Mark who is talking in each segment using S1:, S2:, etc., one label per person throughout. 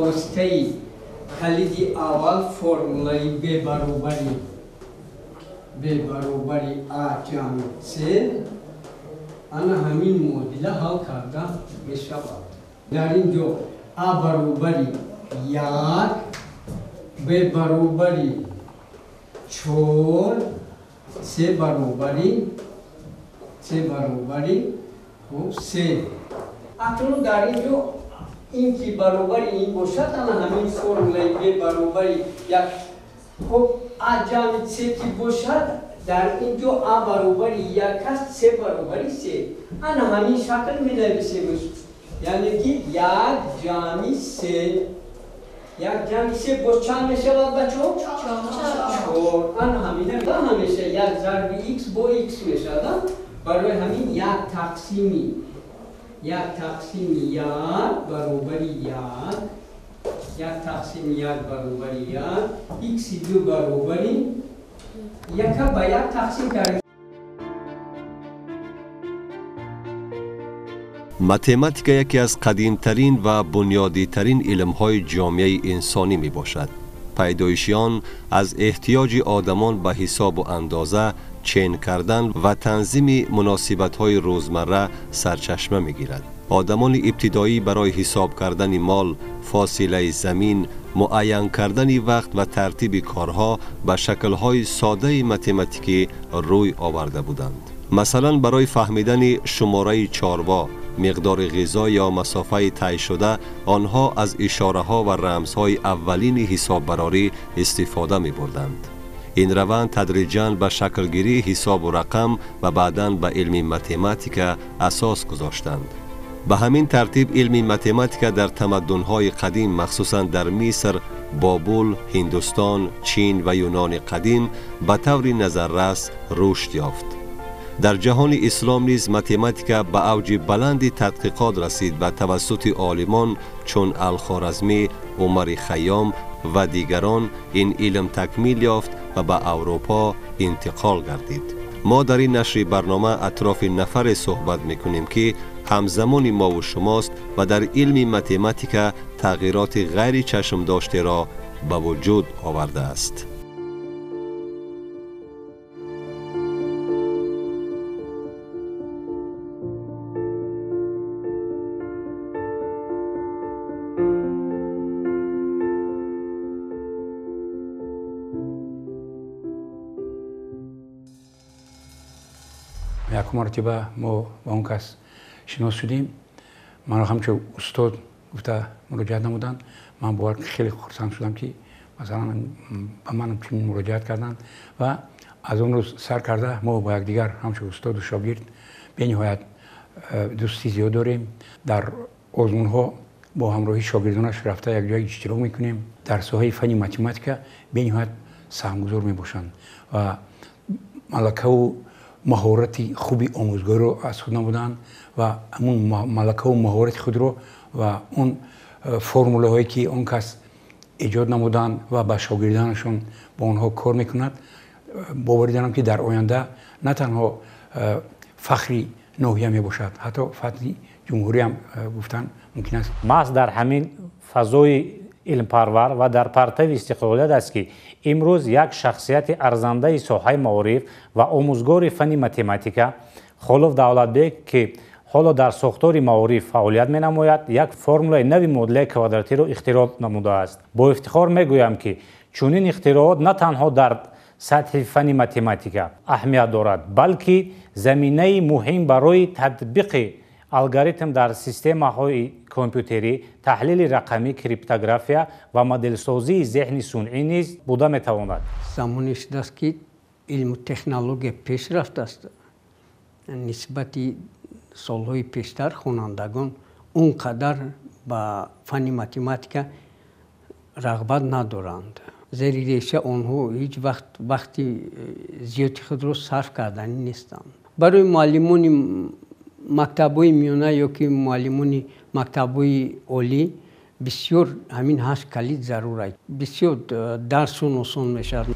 S1: Воситаи калиди аввал формулаи b баробари а ҷамъи c ана ҳамин муодила ҳал карда мешавад. Дар ин ҷо а баробари 1, б баробари 4, c баробари 3. Акнун дар ин ҷо ин ки баробари ин бошад, ана ҳамин формулаи b баробари 1. Хуб, а ҷамъи c ки бошад, дар ин ҷо а баробари 1 аст, c баробари 3. Ана ҳамин шакл менависемш, яъне ки 1 ҷамъи 3. 1 ҷамъи 3 боз чанд мешавад, бачаҳо? 4. Ана ҳамина ҳамеша 1 зарби x бо x мешавад. Барои ҳамин 1 тақсими 1 тақсими 1 баробари 1, 1 тақсими 1 баробари 1, x 2 баробари 1 ба 1 тақсим кардем.
S2: Математика яке аз қадимтарин ва бунёдитарин илмҳои ҷомеаи инсонӣ мебошад. Пайдоиши он аз эҳтиёҷи одамон ба ҳисобу андоза, чен кардан ва танзими муносибатҳои рӯзмарра сарчашма мегирад. Одамони ибтидоӣ барои ҳисоб кардани мол, фосилаи замин, муайян кардани вақт ва тартиби корҳо ба шаклҳои содаи математикӣ рӯй оварда буданд. Масалан, барои фаҳмидани шумораи чорво, миқдори ғизо ё масофаи тай шуда, онҳо аз ишораҳо ва рамзҳои аввалини ҳисоббарорӣ истифода мебурданд. Ин раванд тадриҷан ба шаклгирии ҳисобу рақам ва баъдан ба илми математика асос гузоштанд. Ба ҳамин тартиб илми математика дар тамаддунҳои қадим, махсусан дар Миср, Бобул, Ҳиндустон, Чин ва Юнони қадим ба таври назаррас рушд ёфт. Дар ҷаҳони ислом низ математика ба авҷи баланди тадқиқот расид ва тавассути олимон чун Алхоразмӣ, Умари Хайём ва дигарон ин илм такмил ёфт ва ба Аврупо интиқол гардид. Мо дар ин нашри барнома атрофи нафаре суҳбат мекунем, ки ҳамзамони мову шумост ва дар илми математика тағйироти ғайричашмдоштеро ба вуҷуд овардааст.
S3: Якум мартиба мо ба он кас шинос шудем. Маро ҳамчун устод гуфта муроҷиат намуданд. Ман бовар хеле хурсанд шудам, ки масалан ба ман чунин муроҷиат карданд ва аз он рӯз сар карда мо бо якдигар ҳамчун устоду шогирд бениҳоят дӯстӣ зиёд дорем. Дар озмунҳо бо ҳамроҳии шогирдонаш рафта якҷоя иштирок мекунем. Дар соҳаи фанни математика бениҳоят саҳмгузор мебошанд ва малакаву маҳорати хуби омӯзгориро аз худ намуданд ва ҳамун малакаву маҳорати худро ва он формулаҳое ки он кас эҷод намуданд ва ба шогирданашон бо онҳо кор мекунад. Боварӣ дорам, ки дар оянда на танҳо фахри ноҳия мебошад, ҳатто фахри ҷумҳуриям гуфтан мумкин аст.
S4: Маҳз дар ҳамин фазои илмпарвар ва дар партави истиқлолият аст, ки имрӯз як шахсияти арзандаи соҳаи маориф ва омӯзгори фанни математика Холов Давлатбек, ки ҳоло дар сохтори маориф фаъолият менамояд, як формулаи нави муодилаи квадратиро ихтироъ намудааст. Бо ифтихор мегӯям, ки чунин ихтироот на танҳо дар сатҳи фанни математика аҳамият дорад, балки заминаи муҳим барои татбиқи алгоритм дар системаҳои компютерӣ, таҳлили рақамӣ, криптография ва моделсозии зеҳни сунъӣ низ буда метавонад.
S1: Замоне шудааст, ки илму технология пеш рафтааст. Нисбати солҳои пештар хонандагон он қадар ба фанни математика рағбат надоранд. Зери реша онҳо ҳеҷ вақт вақти зиёди худро сарф карданӣ нестанд. Барои муаллимони мактабҳои миёна ё ки муаллимони мактабҳои олӣ бисёр ҳамин 8 калид зарур аст. Бисёр дарсшон осон мешавад.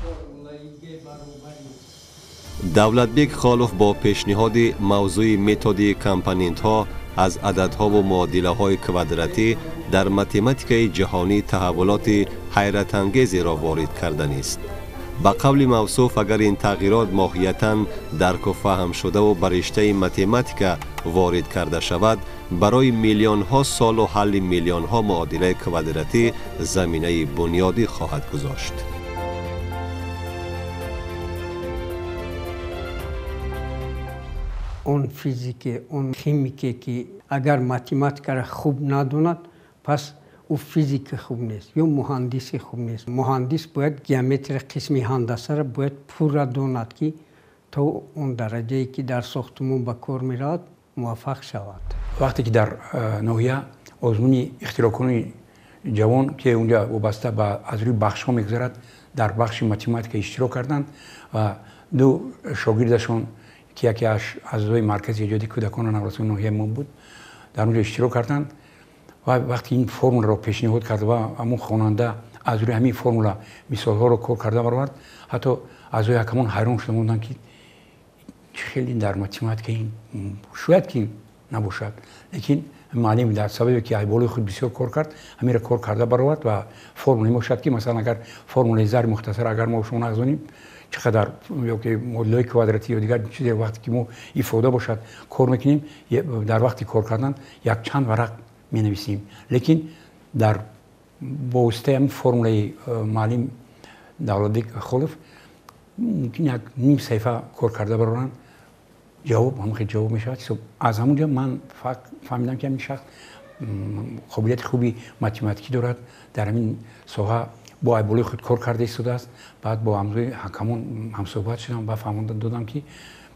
S2: Давлатбек Холов бо пешниҳоди мавзӯи методи компонентҳо аз ададҳову муодилаҳои квадратӣ дар математикаи ҷаҳонӣ таҳаввулоти ҳайратангезеро ворид карданист. Ба қавли мавсуф, агар ин тағйирот моҳиятан дарку фаҳм шудаву ба риштаи математика ворид карда шавад, барои миллионҳо солу ҳалли миллионҳо муодилаи квадратӣ заминаи бунёдӣ хоҳад гузошт.
S1: Он физике, он химике, ки агар математикаро хуб надонад, пас ӯ физики хуб нест ё муҳандиси хуб нест. Муҳандис бояд геометрия қисми ҳандасаро бояд пурра донад, ки то он дараҷае, ки дар сохтумон ба кор меравад, муваффақ шавад.
S3: Вақте ки дар ноҳия озмуни ихтирокунони ҷавон, ки унҷа вобаста ба аз рӯи бахшҳо мегузарад, дар бахши математика иштирок карданд ва ду шогирдашон, ки яке аз аъзои маркази эҷоди кӯдакон ва наврасони ноҳияи мо буд, дар онҷо иштирок карданд. Ва вақти ин формуларо пешниҳод кард ва ҳамон хонанда аз рӯи ҳамин формула мисолҳоро кор карда баровард, ҳатто аъзои ҳакамон ҳайрон шуда монданд, ки чӣ хеле дар математика ин шояд ки набошад. Лекин муаллим дар сабабе ки айболои худ бисёр кор кард, ҳаминро кор карда баровард ва формула мебошад, ки масалан агар формулаи зарби мухтасар агар мо шумо нағзонем, чӣ қадар ё ки модулҳои квадратӣ ё дигар чизе вақте ки мо ифода бошад кор мекунем, дар вақти кор кардан якчанд варақ менависем. Лекин дар бо воситаи ҳамин формулаи муаллим Давлатбек Холов мумкин як ним саҳифа кор карда бароранд, ҷавоб ҳамон хел ҷавоб мешавад. Аз ҳамон ҷо ман фаҳмидам, ки ҳамин шахс қобилияти хуби математикӣ дорад, дар ҳамин соҳа бо айболои худ кор карда истодааст. Баъд бо ҳамзои ҳакамон ҳамсӯҳбат шудам ва фаҳмонда додам, ки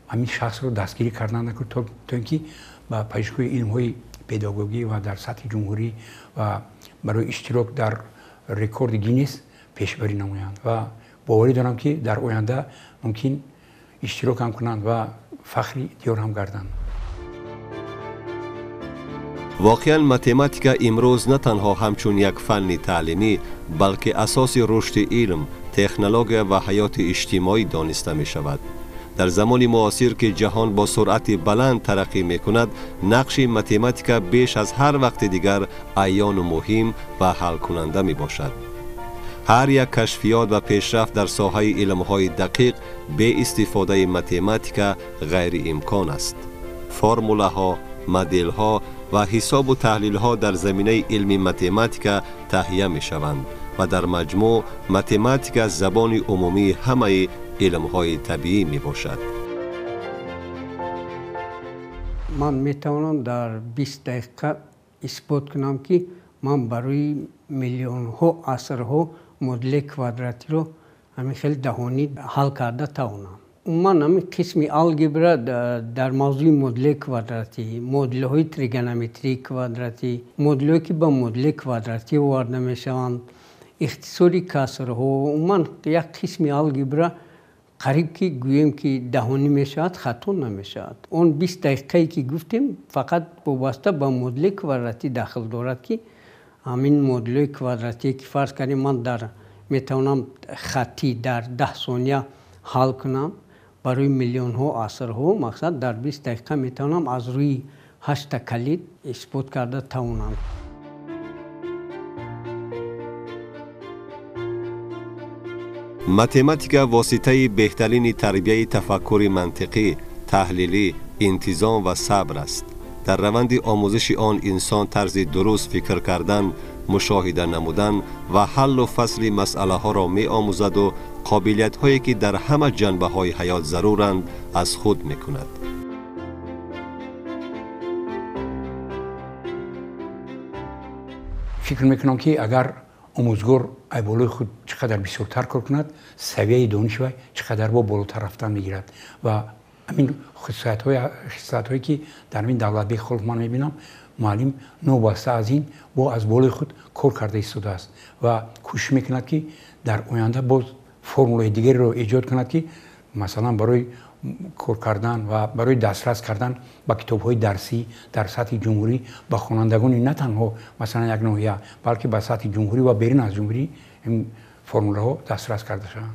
S3: ҳамин шахсро дастгирӣ кардан накун, то ин ки ба пажӯҳишгоҳи илмҳои педагогӣ ва дар сатҳи ҷумҳурӣ ва барои иштирок дар рекорди Гиннес пешбарӣ намоянд. Ва боварӣ дорам, ки дар оянда мумкин иштирок ҳам кунанд ва фахри диёр ҳам гарданд.
S2: Воқеан математика имрӯз на танҳо ҳамчун як фанни таълимӣ, балки асоси рушди илм, технология ва ҳаёти иҷтимоӣ дониста мешавад. Дар замони муосир, ки ҷаҳон бо суръати баланд тараққӣ мекунад, нақши математика беш аз ҳар вақти дигар аёну муҳим ва ҳалкунанда мебошад. Ҳар як кашфиёт ва пешрафт дар соҳаи илмҳои дақиқ бе истифодаи математика ғайриимкон аст. Формулаҳо, моделҳо ва ҳисобу таҳлилҳо дар заминаи илми математика таҳия мешаванд ва дар маҷмӯъ математика забони умумии ҳамаи илмҳои табиӣ мебошад.
S1: Ман метавонам дар 20 дақиқа исбот кунам, ки ман барои миллионҳо асрҳо модели квадратиро ҳамин хел даҳонӣ ҳал карда тавонам. Умуман ҳамин қисми алгебра дар мавзӯи модели квадратӣ, моделҳои тригонометрии квадратӣ, моделҳое ки ба модели квадратӣ оварда мешаванд, ихтисори касрҳо, умуман як қисми алгебра қариб ки гӯем ки даҳонӣ мешавад, хато намешавад. Он 20 дақиқае ки гуфтем фақат вобаста ба модели квадратӣ дахл дорад, ки ҳамин моделҳои квадратие ки фарз кардем ман дар метавонам хаттӣ дар 10 сония ҳал кунам барои миллионҳо асрҳо, мақсад дар 20 дақиқа метавонам аз рӯи 8 калид исбот карда тавонам.
S2: Математика воситаи беҳтарини тарбияи тафаккури мантиқӣ, таҳлилӣ, интизом ва сабр аст. Дар раванди омӯзиши он инсон тарзи дуруст фикр кардан, мушоҳида намудан ва ҳаллу фасли масъалаҳоро меомӯзаду қобилиятҳое ки дар ҳама ҷанбаҳои ҳаёт заруранд аз худ мекунад.
S3: Фикр мекунам, ки агар омӯзгор айболои худ чӣ қадар бисёртар кор кунад, савияи дониши вай чӣ қадар бо болотар рафтан мегирад. Ва ҳамин хислатҳое ки дар ҳамин Давлатбек Холов ман мебинам, муаллим новобаста аз ин бо аз болои худ кор карда истодааст ва кӯшиш мекунад, ки дар оянда боз формулаи дигареро эҷод кунад, ки масалан барои кор кардан ва барои дастрас кардан ба китобҳои дарсӣ дар сатҳи ҷумҳурӣ ба хонандагони на танҳо масалан як ноҳия, балки ба сатҳи ҷумҳурӣ ва берун аз ҷумҳурӣ ин формулаҳо дастрас карда шаванд.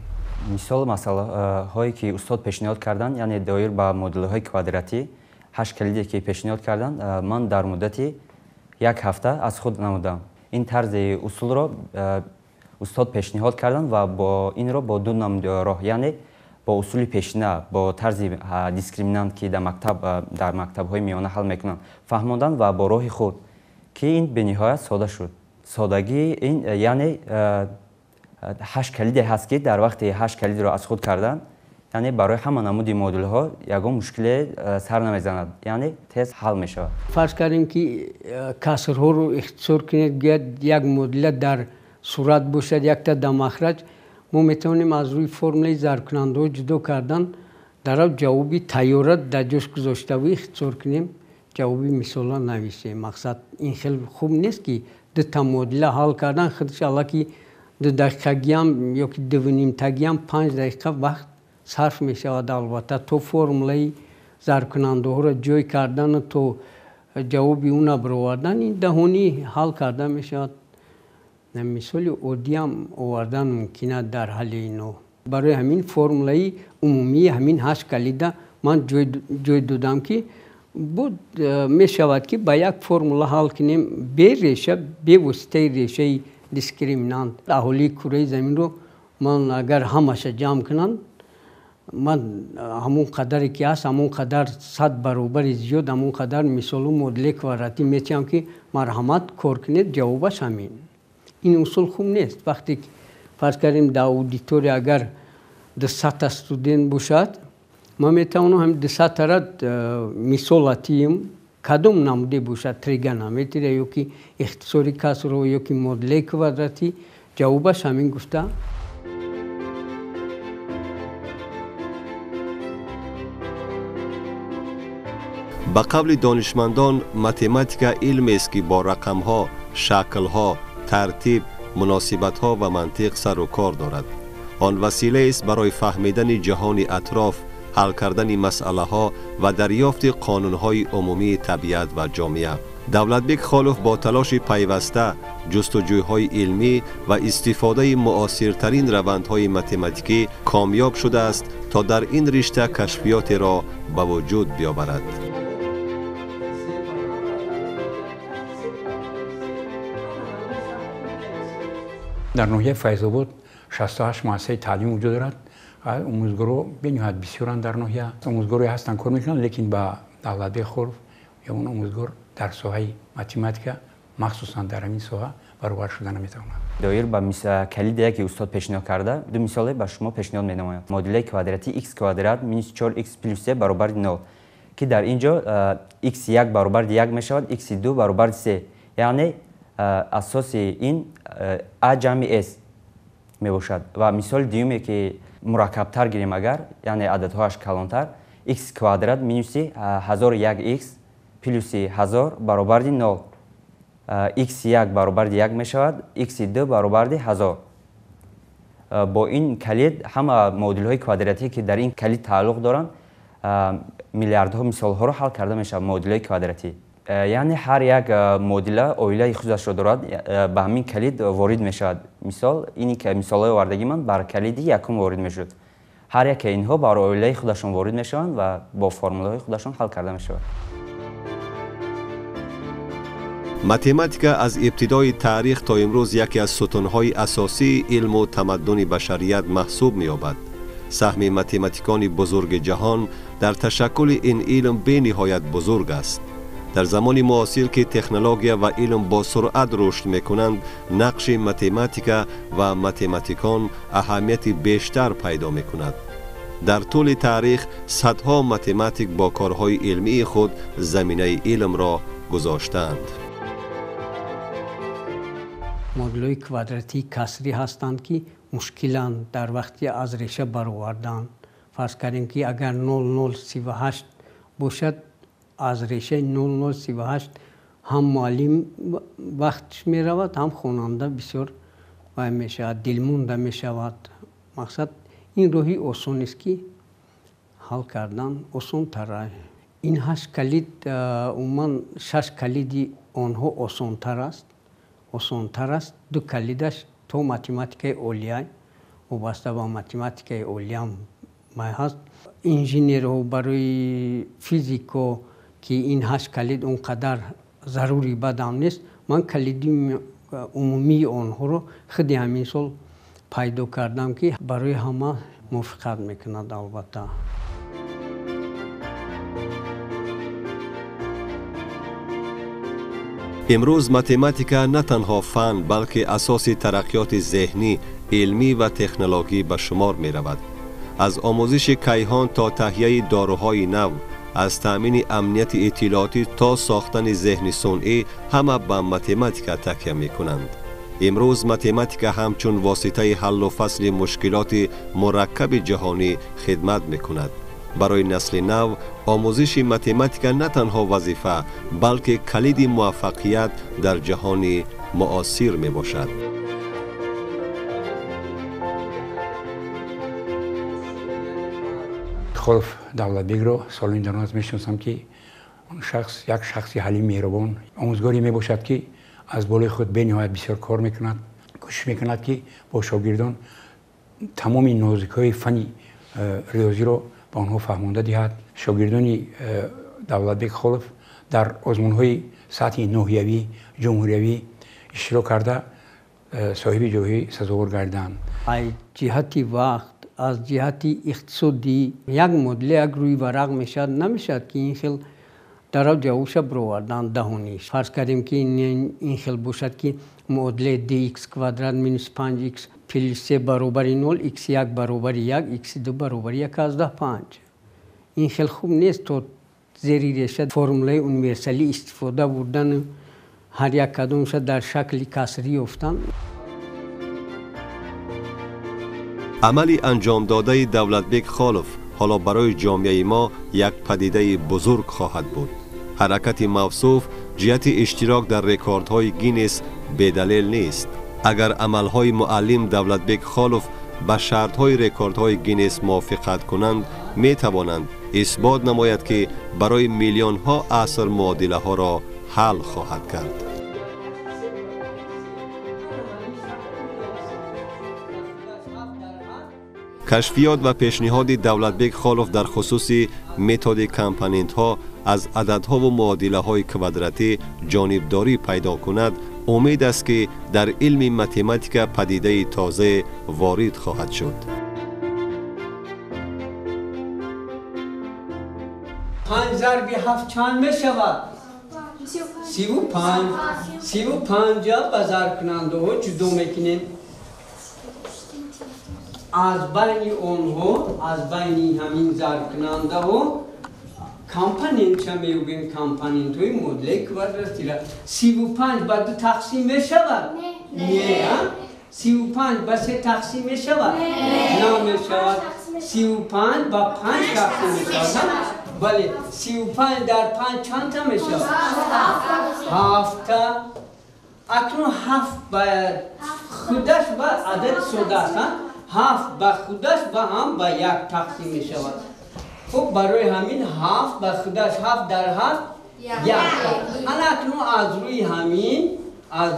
S5: Мисол масъалаҳое ки устод пешниҳод карданд, яъне доир ба моделҳои квадратӣ, 8 калиде ки пешниҳод карданд, ман дар муддати як ҳафта аз худ намудам. Ин тарзи усулро устод пешниҳод карданд ва бо инро бо ду намуди роҳ, яъне бо усули пешина, бо тарзи дискриминант, ки дар мактабҳои миёна ҳал мекунанд, фаҳмонданд ва бо роҳи худ, ки ин бениҳоят сода шуд. Содагии ин яъне 8 калиде ҳаст, ки дар вақти 8 калидро аз худ кардан, яъне барои ҳама намуди модулҳо ягон мушкиле сар намезанад, яъне тез ҳал мешавад.
S1: Фарз кардем, ки касрҳоро ихтисор кунед, гӯяд як модуля дар сурат бошад, якта дар махраҷ, мо метавонем аз рӯи формулаи зарбкунандаҳо ҷудо кардан дарав ҷавоби тайёра дар ҷош гузоштаву ихтисор кунем, ҷавоби мисола нависем. Мақсад ин хел хуб нест, ки дута модуля ҳал кардан худш аллаки 2 дақиқагиам ё ки 2,5тагиам 5 дақиқа вақт сарф мешавад. Албатта то формулаи зарбкунандаҳоро ҷой кардану то ҷавоби ӯна баровардан ин даҳонӣ ҳал карда мешавад. Мисоли оддиам овардан мумкин аст дар ҳалли ино. Барои ҳамин формулаи умумии ҳамин 8 калида ман ҷой додам, ки буд мешавад, ки ба як формула ҳал кунем бе реша, бевоситаи решаи дискриминант. Аҳолии кураи заминро ман агар ҳамаша ҷамъ кунам, ман ҳамон қадаре ки ҳаст, ҳамон қадар 100 баробари зиёд, ҳамон қадар мисолу модуле квадратӣ метиҳам, ки марҳамат кор кунед, ҷавобаш ҳамин. Ин усул хуб нест. Вақте фарз кардем дар аудитория агар 200 студент бошад, ман метавонам ҳамин 200-тара мисол атием, кадом намуде бошад, тригонометрия ё ки ихтисори касрҳо ё ки модуле квадратӣ, ҷавобаш ҳамин гуфта.
S2: Ба қавли донишмандон, математика илмест, ки бо рақамҳо, шаклҳо, тартиб, муносибатҳо ва мантиқ сару кор дорад. Он василаест барои фаҳмидани ҷаҳони атроф, ҳал кардани масъалаҳо ва дарёфти қонунҳои умумии табиат ва ҷомеа. Давлатбек Холов бо талоши пайваста, ҷустуҷӯйҳои илмӣ ва истифодаи муосиртарин равандҳои математикӣ комёб шудааст, то дар ин ришта кашфиётеро ба вуҷуд биёварад.
S3: Дар ноҳияи Файзобод 68 муассисаи таълим вуҷуд дорад. Омӯзгоро бениҳоят бисёранд дар ноҳия. Омӯзгоре ҳастанд, кор мекунанд, лекин ба Давлатбек Холов ягон омӯзгор дар соҳаи математика, махсусан дар ҳамин соҳа, баробар шуда наметавонад.
S5: Доир ба калиде, ки устод пешниҳод карда, ду мисоле ба шумо пешниҳод менамоям. Модулаи квадратӣ x квадрат минус 4x плюс 3 баробари 0, ки дар ин ҷо x1 баробари 1 мешавад, x2 баробари 3, яъне асоси ин а ҷамъи s мебошад. Ва мисоли дуюме, ки мураккабтар гирем агар, яъне ададҳояш калонтар, x квадрат минуси 1001x плюси 1000 баробари 0, x1 баробари 1 мешавад, x2 баробари 1000. Бо ин калид ҳама модулҳои квадратие, ки дар ин калид тааллуқ доранд, миллиардҳо мисолҳоро ҳал карда мешавад модулҳои квадратӣ. Яъне ҳар як модула оилаи худашро дорад, ба ҳамин калид ворид мешавад. Мисол, ин мисолҳои овардагии ман бар калиди якум ворид мешуд. Ҳар яке инҳо бар оилаи худашон ворид мешаванд ва бо формулаҳои худашон ҳал карда мешавад.
S2: Математика аз ибтидои таърих то имрӯз яке аз сутунҳои асосии илму тамаддуни башарият маҳсуб меёбад. Саҳми математикони бузурги ҷаҳон дар ташаккули ин илм бениҳоят бузург аст. Дар замони муосир, ки технология ва илм бо суръат рушд мекунанд, нақши математика ва математикон аҳамияти бештар пайдо мекунад. Дар тӯли таърих садҳо математик бо корҳои илмии худ заминаи илмро гузоштаанд.
S1: Модулҳои квадратии касрӣ ҳастанд, ки мушкиланд дар вақти аз реша баровардан. Фарз кардем, ки агар 0,038 бошад, аз решаи 0,038 ҳам муаллим вақтш меравад, ҳам хонанда бисёр вай мешавад, дилмонда мешавад. Мақсад ин роҳи осонест, ки ҳал кардан осонтар. Ин 8 калид, умуман 6 калиди онҳо осонтар аст. Осонтар аст. 2 калидаш то математикаи олия, вобаста ба математикаи олиям май ҳаст. Инженерҳо барои физико, ки ин 8 калид он қадар зарури бадам нест. Ман калиди умумии онҳоро худи ҳамин сол пайдо кардам, ки барои ҳама мувофиқат мекунад албатта.
S2: Имрӯз математика на танҳо фан, балки асоси тараққиёти зеҳнӣ, илмӣ ва технологӣ ба шумор меравад. Аз омӯзиши кайҳон то таҳияи доруҳои нав, аз таъмини амнияти иттилоотӣ то сохтани зеҳни сунъӣ ҳама ба математика такя мекунанд. Имрӯз математика ҳамчун воситаи ҳаллу фасли мушкилоти мураккаби ҷаҳонӣ хидмат мекунад. Барои насли нав омӯзиши математика на танҳо вазифа, балки калиди муваффақият дар ҷаҳони муосир мебошад.
S3: Холов Давлатбекро солҳои дароз мешиносам, ки он шахс як шахси ҳалим, меҳрубон, омӯзгоре мебошад, ки аз болои худ бениҳоят бисёр кор мекунад, кӯшиш мекунад, ки бо шогирдон тамоми нозикҳои фани риёзиро ба онҳо фаҳмонда диҳад. Шогирдони Давлатбек Холов дар озмунҳои сатҳи ноҳиявӣ, ҷумҳуриявӣ иштирок карда, соҳиби ҷойҳои сазовор гардиданд.
S1: Аз ҷиҳати вақт, аз ҷиҳати иқтисодӣ як модели як рӯи варақ мешавад, намешавад ки ин хел дарав ҷавобша бировардан даҳонӣ. Фарз кардем, ки ин хел бошад, ки муодилаи dx квадрат минус 5x плюс 3 баробари 0, x1 баробари 1, x2 баробари 1,5. Ин хел хуб нест, то зери реша формулаи универсалӣ истифода бурдану ҳар як кадомша дар шакли касрӣ ёфтан.
S2: Амали анҷомдодаи Давлатбек Холов ҳоло барои ҷомеаи мо як падидаи бузург хоҳад буд. Ҳаракати мавсуф ҷиҳати иштирок дар рекордҳои Гиннес бедалел нест. Агар амалҳои муаллим Давлатбек Холов ба шартҳои рекордҳои Гиннес мувофиқат кунанд, метавонанд исбот намояд, ки барои миллионҳо аср муодилаҳоро ҳал хоҳад кард. Кашфиёт ва пешниҳоди Давлатбек Холов дар хусуси методи компонентҳо аз ададҳову муодилаҳои квадратӣ ҷонибдорӣ пайдо кунад, умед аст, ки дар илми математика падидаи тозае ворид хоҳад шуд.
S1: 5 зарби 7 чанд мешавад? 35. 35 ба зарбкунандаҳо ҷудо мекунем. Аз байни онҳо, аз байни ҳамин зарбкунандаҳо компонентша меёбем, компонентҳои модулаи квадратира. 35 ба 2 тақсим мешавад? Не. 35 ба 3 тақсим мешавад? Намешавад. 35 ба 5 тақсим мешавад? Бале. 35 дар 5 чандта мешавад? 7. Акнун 7 ба худаш ба адади сода аст, 7 ба худаш ба ҳам ба 1 тақсим мешавад. Хуб, барои ҳамин 7 ба худаш 7 дар 7 1. Ана акнун аз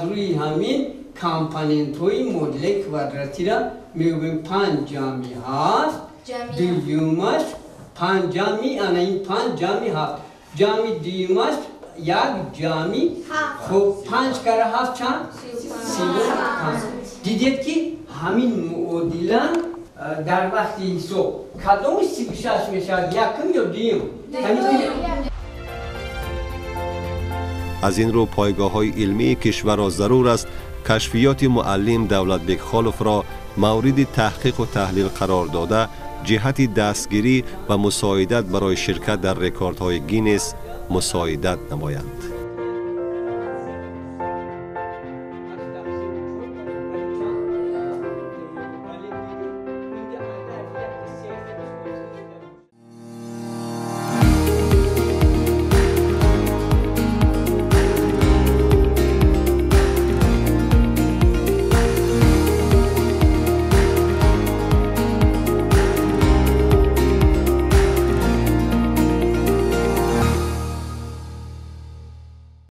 S1: рӯи ҳамин компонентҳои модулаи квадратира меёбем. 5 ҷамъи 7, дуюмаш 5 ҷамъи ана ин 5 ҷамъи 7, ҷамъи дуюмаш 1 ҷамъи хуб 5 кара 7 чанд? 35. Дидед, ки ҳамин муодила дар вақти ҳисоб кадоми 36 мешавад, якум ё дуюм?
S2: Аз ин рӯ пойгоҳҳои илмии кишварро зарур аст кашфиёти муаллим Давлатбек Холовро мавриди таҳқиқу таҳлил қарор дода, ҷиҳати дастгирӣ ва мусоидат барои ширкат дар рекордҳои Гиннес мусоидат намоянд.